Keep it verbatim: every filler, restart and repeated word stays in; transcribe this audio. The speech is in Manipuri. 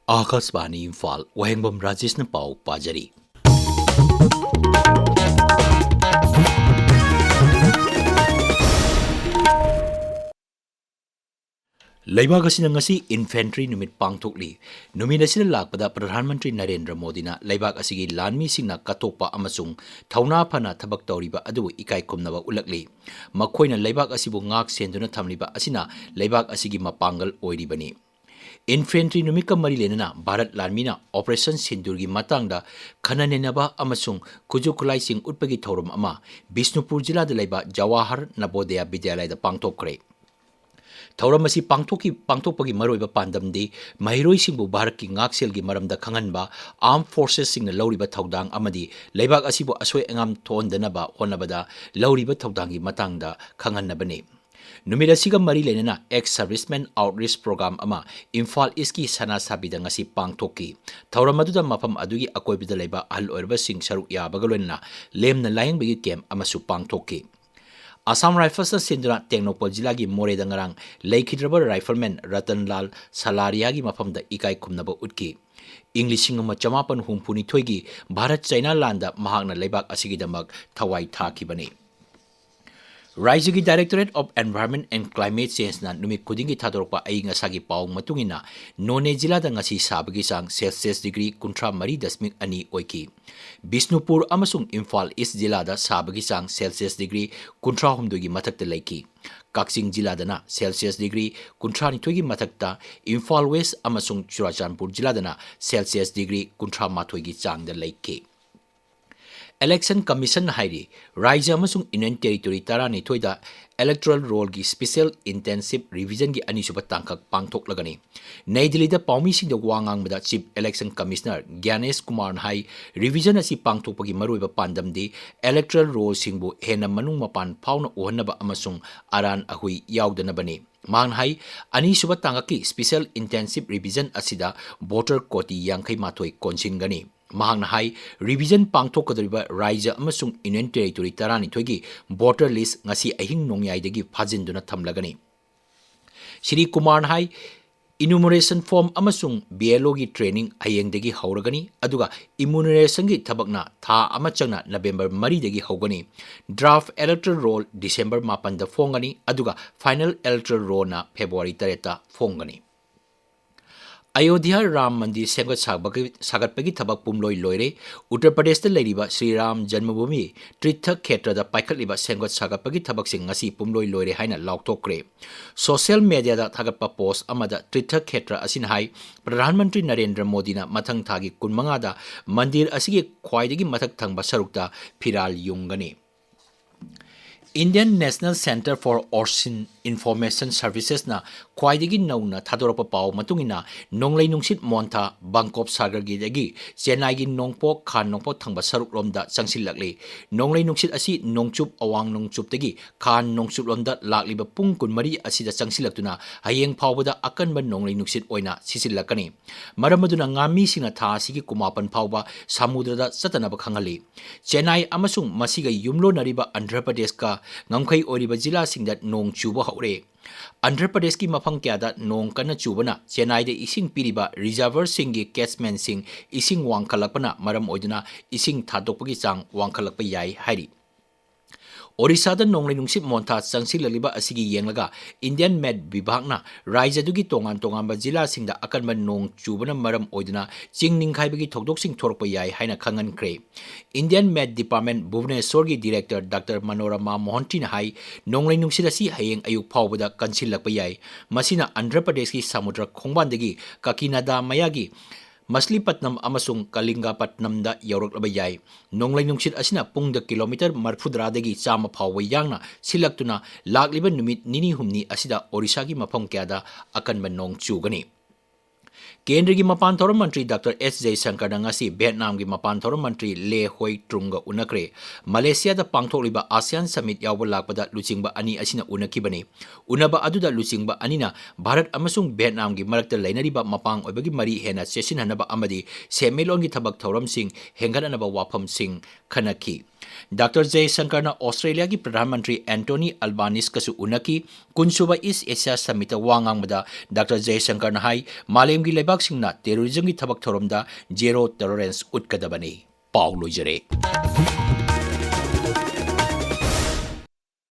ꯑꯥꯀꯥꯁꯕꯥꯅꯤ ꯏꯝꯐꯥꯜ, ꯋꯥꯍꯦꯡꯕꯝ ꯔꯥꯖꯦꯁꯅ ꯄꯥꯎ ꯄꯥꯖꯔꯤ꯫ ꯂꯩꯕꯥꯛ ꯑꯁꯤꯅ ꯉꯁꯤ ꯏꯟꯐꯦꯟꯇ꯭ꯔꯤ ꯅꯨꯃꯤꯠ ꯄꯥꯡꯊꯣꯛꯂꯤ꯫ ꯅꯨꯃꯤꯠ ꯑꯁꯤꯗ ꯂꯥꯛꯄꯗ ꯄ꯭ꯔꯙꯥꯟ ꯃꯟꯇ꯭ꯔꯤ ꯅꯔꯦꯟꯗ꯭ꯔ ꯃꯣꯗꯤꯅ ꯂꯩꯕꯥꯛ ꯑꯁꯤꯒꯤ ꯂꯥꯟꯃꯤꯁꯤꯡꯅ ꯀꯠꯊꯣꯛꯄ ꯑꯃꯁꯨꯡ ꯊꯧꯅꯥ ꯐꯅ ꯊꯕꯛ ꯇꯧꯔꯤꯕ ꯑꯗꯨꯕꯨ ꯏꯀꯥꯏ ꯈꯨꯝꯅꯕ ꯎꯠꯂꯛꯂꯤ꯫ ꯃꯈꯣꯏꯅ ꯂꯩꯕꯥꯛ ꯑꯁꯤꯕꯨ ꯉꯥꯛ ꯁꯦꯟꯗꯨꯅ ꯊꯝꯂꯤꯕ ꯑꯁꯤꯅ ꯂꯩꯕꯥꯛ ꯑꯁꯤꯒꯤ ꯃꯄꯥꯡꯒꯜ ꯑꯣꯏꯔꯤꯕꯅꯤ꯫ ꯏꯟꯐꯦꯟꯇ꯭ꯔꯤ ꯅꯨꯃꯤꯠꯀ ꯃꯔꯤ ꯂꯩꯅꯅ ꯚꯥꯔꯠ ꯂꯥꯟꯃꯤꯅ ꯑꯣꯄꯔꯦꯁꯟ ꯁꯤꯟꯗꯨꯔꯒꯤ ꯃꯇꯥꯡꯗ ꯈꯟꯅ ꯅꯩꯅꯕ ꯑꯃꯁꯨꯡ ꯈꯨꯠꯁꯨ ꯈꯨꯠꯂꯥꯏꯁꯤꯡ ꯎꯠꯄꯒꯤ ꯊꯧꯔꯝ ꯑꯃ ꯕꯤꯁꯅꯨꯄꯨꯔ ꯖꯤꯂꯥꯗ ꯂꯩꯕ ꯖꯋꯥꯍꯔ ꯅꯕꯣꯗꯌꯥ ꯕꯤꯗ꯭ꯌꯥꯂꯌꯥꯗ ꯄꯥꯡꯊꯣꯛꯈ꯭ꯔꯦ꯫ ꯊꯧꯔꯝ ꯑꯁꯤ ꯄꯥꯡꯊꯣꯛꯈꯤ-, ꯄꯥꯡꯊꯣꯛꯄꯒꯤ ꯃꯔꯨꯑꯣꯏꯕ ꯄꯥꯟꯗꯝꯗꯤ ꯃꯍꯩꯔꯣꯏꯁꯤꯡꯕꯨ ꯚꯥꯔꯠꯀꯤ ꯉꯥꯛꯁꯦꯜꯒꯤ ꯃꯔꯝꯗ ꯈꯪꯍꯟꯕ, ꯑꯥꯔꯝ ꯐꯣꯔꯁꯦꯁꯁꯤꯡꯅ ꯂꯧꯔꯤꯕ ꯊꯧꯗꯥꯡ ꯑꯃꯗꯤ ꯂꯩꯕꯥꯛ ꯑꯁꯤꯕꯨ ꯑꯁꯣꯏ ꯑꯉꯥꯝ ꯊꯣꯛꯍꯟꯗꯅꯕ ꯍꯣꯠꯅꯕꯗ ꯂꯧꯔꯤꯕ ꯊꯧꯗꯥꯡꯒꯤ ꯃꯇꯥꯡꯗ ꯈꯪꯍꯟꯅꯕꯅꯤ꯫ ꯅꯨꯃꯤꯠ ꯑꯁꯤꯒ ꯃꯔꯤ ꯂꯩꯅꯅ ꯑꯦꯛꯁ ꯁꯔꯚꯤꯁꯃꯦꯟ ꯑꯥꯎꯠꯔꯤꯆ ꯄ꯭ꯔꯣꯒ꯭ꯔꯥꯝ ꯑꯃ ꯏꯝꯐꯥꯜ ꯏꯁꯀꯤ ꯁꯅꯥꯁꯥꯕꯤꯗ ꯉꯁꯤ ꯄꯥꯡꯊꯣꯛꯈꯤ꯫ ꯊꯧꯔꯝ ꯑꯗꯨꯗ ꯃꯐꯝ ꯑꯗꯨꯒꯤ ꯑꯀꯣꯏꯕꯗ ꯂꯩꯕ ꯑꯍꯜ ꯑꯣꯏꯔꯕꯁꯤꯡ ꯁꯔꯨꯛ ꯌꯥꯕꯒ ꯂꯣꯏꯅꯅ ꯂꯦꯝꯅ ꯂꯥꯌꯦꯡꯕꯒꯤ ꯀꯦꯝꯞ ꯑꯃꯁꯨ ꯄꯥꯡꯊꯣꯛꯈꯤ꯫ ꯑꯁꯥꯝ ꯔꯥꯏꯐꯜꯁꯅ ꯁꯤꯟꯗꯨꯅ ꯇꯦꯡꯅꯧꯄꯜ ꯖꯤꯂꯥꯒꯤ ꯃꯣꯔꯦꯗ ꯉꯔꯥꯡ ꯂꯩꯈꯤꯗ꯭ꯔꯕ ꯔꯥꯏꯐꯜꯃꯦꯟ ꯔꯇꯟꯂꯥꯜ ꯁꯂꯥꯔꯤꯌꯥꯒꯤ ꯃꯐꯝꯗ ꯏꯀꯥꯏ ꯈꯨꯝꯅꯕ ꯎꯠꯈꯤ꯫ ꯏꯪ ꯂꯤꯁꯤꯡ ꯑꯃ ꯆꯃꯥꯄꯟ ꯍꯨꯝꯐꯨꯅꯤꯊꯣꯏꯒꯤ ꯚꯥꯔꯠ ꯆꯥꯏꯅꯥ ꯂꯥꯟꯗ ꯃꯍꯥꯛꯅ ꯂꯩꯕꯥꯛ ꯑꯁꯤꯒꯤꯗꯃꯛ ꯊꯋꯥꯏ ꯊꯥꯈꯤꯕꯅꯤ꯫ ꯔꯥꯏꯖ꯭ꯌꯒꯤ Directorate of Environment and Climate Changeꯅ ꯅꯨꯃꯤꯠ ꯈꯨꯗꯤꯡꯒꯤ ꯊꯥꯗꯣꯔꯛꯄ ꯑꯏꯪ ꯑꯁꯥꯒꯤ ꯄꯥꯎ ꯃꯇꯨꯡ ꯏꯟꯅ, ꯅꯣꯅꯦ ꯖꯤꯂꯥꯗ ꯉꯁꯤ ꯁꯥꯕꯒꯤ ꯆꯥꯡ ꯁꯦꯜꯁꯤꯌꯁ ꯗꯤꯒ꯭ꯔꯤ ꯀꯨꯟꯊ꯭ꯔꯥ ꯃꯔꯤ ꯗꯁꯃꯤꯛ ꯑꯅꯤ ꯑꯣꯏꯈꯤ꯫ ꯕꯤꯁꯅꯨꯄꯨꯔ ꯑꯃꯁꯨꯡ ꯏꯝꯐꯥꯜ ꯏꯁ ꯖꯤꯂꯥꯗ ꯁꯥꯕꯒꯤ ꯆꯥꯡ ꯁꯦꯜꯁꯤꯌꯁ ꯗꯤꯒ꯭ꯔꯤ ꯀꯨꯟꯊ꯭ꯔꯥ ꯍꯨꯝꯗꯣꯏꯒꯤ ꯃꯊꯛꯇ ꯂꯩꯈꯤ꯫ ꯀꯛꯆꯤꯡ ꯖꯤꯂꯥꯗꯅ ꯁꯦꯜꯁꯤꯌꯁ ꯗꯤꯒ꯭ꯔꯤ ꯀꯨꯟꯊ꯭ꯔꯥ ꯅꯤꯊꯣꯏꯒꯤ ꯃꯊꯛꯇ, ꯏꯝꯐꯥꯜ ꯋꯦꯁ ꯑꯃꯁꯨꯡ ꯆꯨꯔꯥꯆꯥꯟꯄꯨꯔ ꯖꯤꯂꯥꯗꯅ ꯁꯦꯜꯁꯤꯌꯁ ꯗꯤꯒ꯭ꯔꯤ ꯀꯨꯟꯊ꯭ꯔꯥ ꯃꯥꯊꯣꯏꯒꯤ ꯆꯥꯡꯗ ꯂꯩꯈꯤ꯫ ꯏꯂꯦꯛꯁꯟ ꯀꯃꯤꯁꯟꯅ ꯍꯥꯏꯔꯤ, ꯔꯥꯏꯖ꯭ꯌ ꯑꯃꯁꯨꯡ ꯌꯨꯅꯤꯌꯟ ꯇꯦꯔꯤꯇꯣꯔꯤ ꯇꯔꯥꯅꯤꯊꯣꯏꯗ ꯏꯂꯦꯛꯇꯣꯔꯦꯜ ꯔꯣꯜꯒꯤ ꯁ꯭ꯄꯦꯁꯤꯌꯦꯜ ꯏꯟꯇꯦꯟꯁꯤꯚ ꯔꯤꯚꯤꯖꯟꯒꯤ ꯑꯅꯤꯁꯨꯕ ꯇꯥꯡꯀꯛ ꯄꯥꯡꯊꯣꯛꯂꯒꯅꯤ꯫ ꯅꯩ ꯗꯤꯜꯂꯤꯗ ꯄꯥꯎꯃꯤꯁꯤꯡꯗ ꯋꯥ ꯉꯥꯡꯕꯗ ꯆꯤꯐ ꯏꯂꯦꯛꯁꯟ ꯀꯃꯤꯁꯅꯔ ꯒ꯭ꯌꯥꯅꯦꯁ ꯀꯨꯃꯥꯔꯅ ꯍꯥꯏ, ꯔꯤꯚꯤꯖꯟ ꯑꯁꯤ ꯄꯥꯡꯊꯣꯛꯄꯒꯤ ꯃꯔꯨꯑꯣꯏꯕ ꯄꯥꯟꯗꯝꯗꯤ ꯏꯂꯦꯛꯇꯣꯔꯦꯜ ꯔꯣꯜꯁꯤꯡꯕꯨ ꯍꯦꯟꯅ ꯃꯅꯨꯡ ꯃꯄꯥꯟ ꯐꯥꯎꯅ ꯎꯍꯟꯅꯕ ꯑꯃꯁꯨꯡ ꯑꯔꯥꯟ ꯑꯍꯨꯏ ꯌꯥꯎꯗꯅꯕꯅꯤ꯫ ꯃꯍꯥꯛꯅ ꯍꯥꯏ, ꯑꯅꯤꯁꯨꯕ ꯇꯥꯡꯀꯛꯀꯤ ꯁ꯭ꯄꯦꯁꯤꯌꯦꯜ ꯏꯟꯇꯦꯟꯁꯤꯚ ꯔꯤꯚꯤꯖꯟ ꯑꯁꯤꯗ ꯚꯣꯇꯔ ꯀꯣꯇꯤ ꯌꯥꯡꯈꯩ ꯃꯥꯊꯣꯏ ꯀꯣꯟꯁꯤꯟꯒꯅꯤ꯫ ꯃꯍꯥꯛꯅ ꯍꯥꯏ, ꯔꯤꯚꯤꯖꯟ ꯄꯥꯡꯊꯣꯛꯀꯗꯧꯔꯤꯕ ꯔꯥꯏꯖ꯭ꯌ ꯑꯃꯁꯨꯡ ꯌꯨꯅꯤꯌꯟ ꯇꯦꯔꯤꯇꯣꯔꯤ ꯇꯔꯥꯅꯤꯊꯣꯏꯒꯤ ꯚꯣꯇꯔ ꯂꯤꯁ꯭ꯠ ꯉꯁꯤ ꯑꯍꯤꯡ ꯅꯣꯡꯌꯥꯏꯗꯒꯤ ꯐꯥꯖꯤꯟꯗꯨꯅ ꯊꯝꯂꯒꯅꯤ꯫ ꯁ꯭ꯔꯤ ꯀꯨꯃꯥꯔꯅ ꯍꯥꯏ, Enumeration form ꯑꯃꯁꯨꯡ B L Oꯒꯤ training ꯍꯌꯦꯡꯗꯒꯤ ꯍꯧꯔꯒꯅꯤ, ꯑꯗꯨꯒ enumeration ꯒꯤ ꯊꯕꯛꯅ ꯊꯥ ꯑꯃ ꯆꯪꯅ November ꯃꯔꯤꯗꯒꯤ ꯍꯧꯒꯅꯤ꯫ Draft electoral roll December ꯃꯥꯄꯟꯗ ꯐꯣꯡꯒꯅꯤ, ꯑꯗꯨꯒ final electoral roll ꯅ February ꯇꯔꯦꯠꯇ ꯐꯣꯡꯒꯅꯤ꯫ ꯑꯌꯣꯙ꯭ꯌꯥ ꯔꯥꯝ ꯃꯟꯗꯤꯔ ꯁꯦꯝꯒꯠ ꯁꯥꯕꯒꯤ, ꯁꯥꯒꯠꯄꯒꯤ ꯊꯕꯛ ꯄꯨꯝꯂꯣꯏ ꯂꯣꯏꯔꯦ꯫ ꯎꯠꯇꯔ ꯄ꯭ꯔꯗꯦꯁꯇ ꯂꯩꯔꯤꯕ ꯁ꯭ꯔꯤ ꯔꯥꯝ ꯖꯟꯃꯚꯨꯃꯤ ꯇꯤꯔꯊ ꯈꯦꯇ꯭ꯔꯗ ꯄꯥꯏꯈꯠꯂꯤꯕ ꯁꯦꯝꯒꯠ ꯁꯥꯒꯠꯄꯒꯤ ꯊꯕꯛꯁꯤꯡ ꯉꯁꯤ ꯄꯨꯝꯂꯣꯏ ꯂꯣꯏꯔꯦ ꯍꯥꯏꯅ ꯂꯥꯎꯊꯣꯛꯈ꯭ꯔꯦ꯫ Social media ꯗ ꯊꯥꯒꯠꯄ post ꯑꯃꯗ ꯇꯤꯔꯊ ꯈꯦꯇ꯭ꯔ ꯑꯁꯤꯅ ꯍꯥꯏ, ꯄ꯭ꯔꯙꯥꯟ ꯃꯟꯇ꯭ꯔꯤ ꯅꯔꯦꯟꯗ꯭ꯔ ꯃꯣꯗꯤꯅ ꯃꯊꯪ ꯊꯥꯒꯤ ꯀꯨꯟꯃꯉꯥꯗ ꯃꯟꯗꯤꯔ ꯑꯁꯤꯒꯤ ꯈ꯭ꯋꯥꯏꯗꯒꯤ ꯃꯊꯛ ꯊꯪꯕ ꯁꯔꯨꯛꯇ ꯐꯤꯔꯥꯜ ꯌꯨꯡꯒꯅꯤ꯫ Indian National Centre for Ocean Information Services ꯅ ꯈ꯭ꯋꯥꯏꯗꯒꯤ ꯅꯧꯅ ꯊꯥꯗꯣꯔꯛꯄ ꯄꯥꯎ ꯃꯇꯨꯡ ꯏꯟꯅ, ꯅꯣꯡꯂꯩ ꯅꯨꯡꯁꯤꯠ ꯃꯣꯟꯊꯥ ꯕꯪꯀꯣꯞ ꯁꯥꯒꯔꯒꯤꯗꯒꯤ ꯆꯦꯟꯅꯥꯏꯒꯤ ꯅꯣꯡꯄꯣꯛ, ꯈꯥ ꯅꯣꯡꯄꯣꯛ ꯊꯪꯕ ꯁꯔꯨꯛꯂꯣꯝꯗ ꯆꯪꯁꯤꯜꯂꯛꯂꯤ꯫ ꯅꯣꯡꯂꯩ ꯅꯨꯡꯁꯤꯠ ꯑꯁꯤ ꯅꯣꯡꯆꯨꯞ ꯑꯋꯥꯡ ꯅꯣꯡꯆꯨꯞꯇꯒꯤ ꯈꯥ ꯅꯣꯡꯆꯨꯞꯂꯣꯝꯗ ꯂꯥꯛꯂꯤꯕ ꯄꯨꯡ ꯀꯨꯟꯃꯔꯤ ꯑꯁꯤꯗ ꯆꯪꯁꯤꯜꯂꯛꯇꯨꯅ ꯍꯌꯦꯡ ꯐꯥꯎꯕꯗ ꯑꯀꯟꯕ ꯅꯣꯡꯂꯩ ꯅꯨꯡꯁꯤꯠ ꯑꯣꯏꯅ ꯁꯤꯖꯤꯜꯂꯛꯀꯅꯤ꯫ ꯃꯔꯝ ꯑꯗꯨꯅ ꯉꯥꯃꯤꯁꯤꯡꯅ ꯊꯥ ꯑꯁꯤꯒꯤ ꯀꯨꯟꯃꯥꯄꯟ ꯐꯥꯎꯕ ꯁꯃꯨꯗ꯭ꯔꯗ ꯆꯠꯇꯅꯕ ꯈꯪꯍꯜꯂꯤ꯫ ꯆꯦꯟꯅꯥꯏ ꯑꯃꯁꯨꯡ ꯃꯁꯤꯒ ꯌꯨꯝꯂꯣꯟꯅꯔꯤꯕ ꯑꯟꯙ꯭ꯔ ꯄ꯭ꯔꯗꯦꯁꯀ ꯉꯝꯈꯩ ꯑꯣꯏꯔꯤꯕ ꯖꯤꯂꯥꯁꯤꯡꯗ ꯅꯣꯡ ꯆꯨꯕ ꯍꯧꯔꯦ꯫ ꯑꯟꯙ꯭ꯔ ꯄ꯭ꯔꯗꯦꯁꯀꯤ ꯃꯐꯝ ꯀꯌꯥꯗ ꯅꯣꯡ ꯀꯟꯅ ꯆꯨꯕꯅ ꯆꯦꯟꯅꯥꯏꯗ ꯏꯁꯤꯡ ꯄꯤꯔꯤꯕ reservoir ꯁꯤꯡꯒꯤ catchment ꯁꯤꯡ ꯏꯁꯤꯡ ꯋꯥꯡꯈꯠꯂꯛꯄꯅ ꯃꯔꯝ ꯑꯣꯏꯗꯨꯅ ꯏꯁꯤꯡ ꯊꯥꯗꯣꯛꯄꯒꯤ ꯆꯥꯡ ꯋꯥꯡꯈꯠꯂꯛꯄ ꯌꯥꯏ ꯍꯥꯏꯔꯤ꯫ ꯑꯣꯔꯤꯁꯥꯗ ꯅꯣꯡꯂꯩ ꯅꯨꯡꯁꯤꯠ ꯃꯣꯟꯊꯥ ꯆꯪꯁꯤꯜꯂꯛꯂꯤꯕ ꯑꯁꯤꯒꯤ ꯌꯦꯡꯂꯒ Indian Met ꯕꯤꯚꯥꯒꯅ ꯔꯥꯖ꯭ꯌꯗꯨꯒꯤ ꯇꯣꯉꯥꯟ ꯇꯣꯉꯥꯟꯕ ꯖꯤꯂꯥꯁꯤꯡꯗ ꯑꯀꯟꯕ ꯅꯣꯡ ꯆꯨꯕꯅ ꯃꯔꯝ ꯑꯣꯏꯗꯨꯅ ꯆꯤꯡ ꯅꯤꯡꯈꯥꯏꯕꯒꯤ ꯊꯧꯗꯣꯛꯁꯤꯡ ꯊꯣꯔꯛꯄ ꯌꯥꯏ ꯍꯥꯏꯅ ꯈꯪꯍꯟꯈ꯭ꯔꯦ꯫ Indian Met Department ꯚꯨꯕꯅꯦꯁꯣꯔꯒꯤ Director Doctor Manorama ꯃꯣꯍꯟꯇꯤꯅ ꯍꯥꯏ, ꯅꯣꯡꯂꯩ ꯅꯨꯡꯁꯤꯠ ꯑꯁꯤ ꯍꯌꯦꯡ ꯑꯌꯨꯛ ꯐꯥꯎꯕꯗ ꯀꯟꯁꯤꯜꯂꯛꯄ ꯌꯥꯏ꯫ ꯃꯁꯤꯅ ꯑꯟꯙ꯭ꯔ ꯄ꯭ꯔꯗꯦꯁꯀꯤ ꯁꯃꯨꯗ꯭ꯔ ꯈꯣꯡꯕꯥꯟꯗꯒꯤ ꯀꯀꯤꯅꯥꯗꯥ ꯃꯌꯥꯒꯤ ꯃꯁꯂꯤꯄꯠꯅꯝ ꯑꯃꯁꯨꯡ ꯀꯂꯤꯡꯒꯄꯠꯅꯝꯗ ꯌꯧꯔꯛꯂꯕ ꯌꯥꯏ꯫ ꯅꯣꯡꯂꯩ ꯅꯨꯡꯁꯤꯠ ꯑꯁꯤꯅ ꯄꯨꯡꯗ ꯀꯤꯂꯣꯃꯤꯇꯔ ꯃꯔꯤꯐꯨꯇꯔꯥꯗꯒꯤ ꯆꯥꯝꯃ ꯐꯥꯎꯕ ꯌꯥꯡꯅ ꯁꯤꯜꯂꯛꯇꯨꯅ ꯂꯥꯛꯂꯤꯕ ꯅꯨꯃꯤꯠ ꯅꯤꯅꯤ ꯍꯨꯝꯅꯤ ꯑꯁꯤꯗ ꯑꯣꯔꯤꯁꯥꯒꯤ ꯃꯐꯝ ꯀꯌꯥꯗ ꯑꯀꯟꯕ ꯅꯣꯡ ꯆꯨꯒꯅꯤ꯫ ꯀꯦꯟꯗ꯭ꯔꯒꯤ ꯃꯄꯥꯟ ꯊꯧꯔꯝ ꯃꯟꯇ꯭ꯔꯤ ꯗꯥꯛꯇꯔ ꯑꯦꯁ ꯖꯌꯁꯪꯀꯔꯅ ꯉꯁꯤ ꯚꯤꯌꯦꯠꯅꯥꯝꯒꯤ ꯃꯄꯥꯟ ꯊꯧꯔꯝ ꯃꯟꯇ꯭ꯔꯤ ꯂꯦ ꯍꯣꯏ ꯇ꯭ꯔꯨꯡꯒ ꯎꯅꯈ꯭ꯔꯦ꯫ ꯃꯂꯦꯁꯤꯌꯥꯗ ꯄꯥꯡꯊꯣꯛꯂꯤꯕ ASEAN Summit ꯌꯥꯎꯕ ꯂꯥꯛꯄꯗ ꯂꯨꯆꯤꯡꯕ ꯑꯅꯤ ꯑꯁꯤꯅ ꯎꯅꯈꯤꯕꯅꯤ꯫ ꯎꯅꯕ ꯑꯗꯨꯗ ꯂꯨꯆꯤꯡꯕ ꯑꯅꯤꯅ ꯚꯥꯔꯠ ꯑꯃꯁꯨꯡ ꯚꯤꯌꯦꯠꯅꯥꯝꯒꯤ ꯃꯔꯛꯇ ꯂꯩꯅꯔꯤꯕ ꯃꯄꯥꯡ ꯑꯣꯏꯕꯒꯤ ꯃꯔꯤ ꯍꯦꯟꯅ ꯆꯦꯠꯁꯤꯟꯍꯟꯅꯕ ꯑꯃꯗꯤ ꯁꯦꯟꯃꯤꯠꯂꯣꯟꯒꯤ ꯊꯕꯛ ꯊꯧꯔꯝꯁꯤꯡ ꯍꯦꯟꯒꯠꯍꯟꯅꯕ ꯋꯥꯐꯝꯁꯤꯡ ꯈꯟꯅꯈꯤ꯫ Doctor ꯖꯌꯁꯪꯀꯔꯅ ꯑꯣꯁꯇ꯭ꯔꯦꯂꯤꯌꯥꯒꯤ Pradhan Mantri Antony ꯑꯜꯕꯥꯅꯤꯁꯀꯁꯨ ꯎꯅꯈꯤ꯫ ꯀꯨꯟꯁꯨꯕ ꯏꯁ ꯑꯦꯁꯤꯌꯥ ꯁꯝꯃꯤꯠꯇ ꯋꯥ ꯉꯥꯡꯕꯗ ꯗꯥꯛꯇꯔ ꯖꯌꯁꯪꯀꯔꯅ ꯍꯥꯏ, ꯃꯥꯂꯦꯝꯒꯤ ꯂꯩꯕꯥꯛꯁꯤꯡꯅ ꯇꯦꯔꯣꯔꯤꯖꯝꯒꯤ ꯊꯕꯛ ꯊꯧꯔꯝꯗ ꯖꯦꯔꯣ ꯇꯣꯂꯔꯦꯟꯁ ꯎꯠꯀꯗꯕꯅꯤ꯫ ꯄꯥꯎ ꯂꯣꯏꯖꯔꯦ꯫